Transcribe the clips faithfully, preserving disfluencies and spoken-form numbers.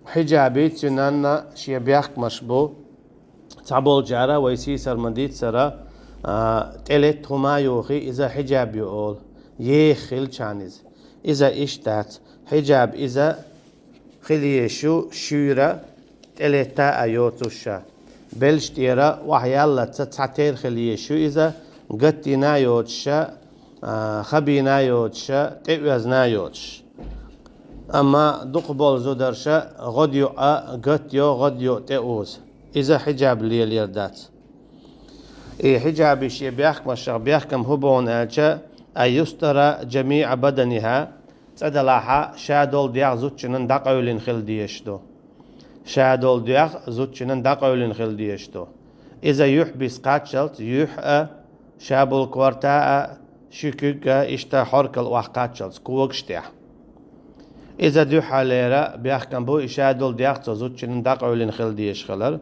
Хьиджаби цуьнан шен бехкамаш бу. Цхьаболчара вай сийсара ма дийццара, а, тӀелетта хӀума йохий, иза хьиджаб ю олу. Еха хилчахьана иза. Иза иштта дац. Хьиджаб иза хила езаш ю шуьйра тӀелетта а йоцуш ша. Белш тӀера охьаяллалц цхьатерра хила езаш ю иза, гатдина а йоцуш ша, а, хабийна а йоцуш ша, тӀеоьзна а йоцуш. Амма дукхахболу зударша гӀодаюкъа гатйо, гӀодаюкъа тӀеоза. Иза хьиджаб лелор дац. И хьиджаби шен бехкамашах бехкам хӀун бу аьлча, ан юстара жамиӀа баданиха, цӀа делахь а, ша долу дегӀ зудчунна дӀакъевлина хила дезаш ду. Ша долу дегӀ зудчунна дӀакъевлина хила дезаш ду. Иза юьхь биса кхаччалц, юьхь а, ша болу корта а, ши куьг а, иштта хьоркал охьакхаччалц, когаш тӀехь. Иза дуьххьарлера бехкам бу, и ша долу дегӀ цо зудчунна дӀакъевлина хила дезаш хилар.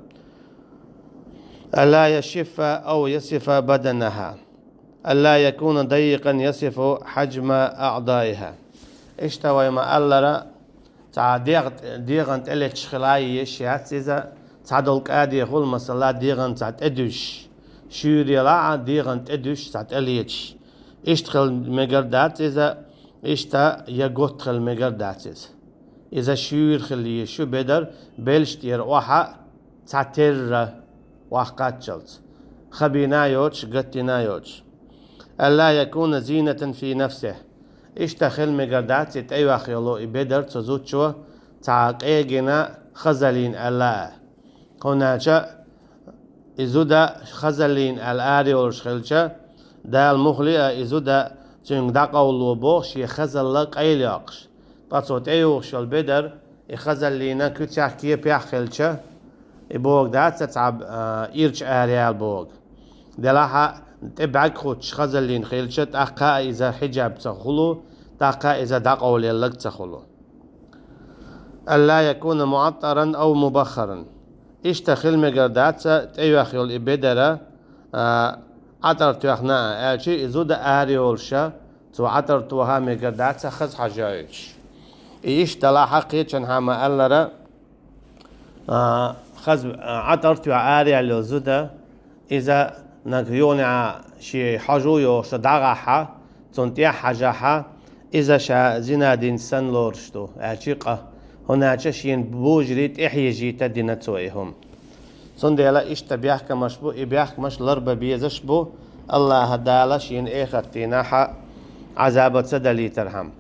Алла яшиффа ау ясифа баданаха. Алла якуна даййикъан ясифу хьаджма аъдаиха. Иштта вай ма-аллара, цхьа дегӀ-, дегӀан тӀелеташ хила езаш яц иза, цхьадолу кӀаде хуьлу, масала, дегӀан цхьа тӀедуьсуш. Шуьйра елахь а, дегӀан тӀедуьсуш цхьа тӀелеташ. Иштта хила мегар дац иза, иштта я готта хила мегар дац иза. Иза шуьйра хила езаш ю бедар, белш тӀера охьа цхьатерра охьакхаччалц. Хабийна а йоцуш, гатдина а йоцуш. Алла якуна зинатан фи нафсихи. Иштта хила мегар дац и тӀейохь йолу и бедар цу зудчо цхьа къегина хазаллина аьлла а. ХӀунда аьлча и зуда хазаллина аьлла арайолуш хилча, Дала муххале а и зуда цуьнга дӀакъовлало боху шен хазалла къайлайоккхуш. Ткъа цо тӀейогӀуш йолу бедар, и хазаллина куьцехь, кепехь хилча, и бохург дац цхьа, а, ирча араяла бохург. Делахь а тӀе бӀаьрг хӀуттуш хазаллина хилча, тӀаккха а иза хьиджаб ца хуьлу, тӀаккха а иза дӀакъовлаелларг ца хуьлу. Алла якуна муӀаттаран ау мубаххаран. Иштта хила мегар дац тӀейохь йолу и бедар, а, Ӏатар тоьхна а, аьлча и зуда арайолуш а, цо Ӏатар тоха мегар дац хаза хьожа йойтуш. И иштта делахь а кхечанхьа ма-аллара, а, хаза, а, Ӏатар тоьхна араяьлла йолу зуда, иза нагахь юха а шен хьожа йохуш дӀагӀахь а, цунна тӀехь хьажахь а, иза ша зина динчу санна лоруш ду, аьлча къа. ХӀунда аьлча шена божарий тӀехьежийта дина цо и хӀума. Цундела иштта бехкамаш бу, и бехкамаш ларбан безаш бу, Аллаха Дала шена эхартан дийнахь а Ӏазаба ца далийтархьама.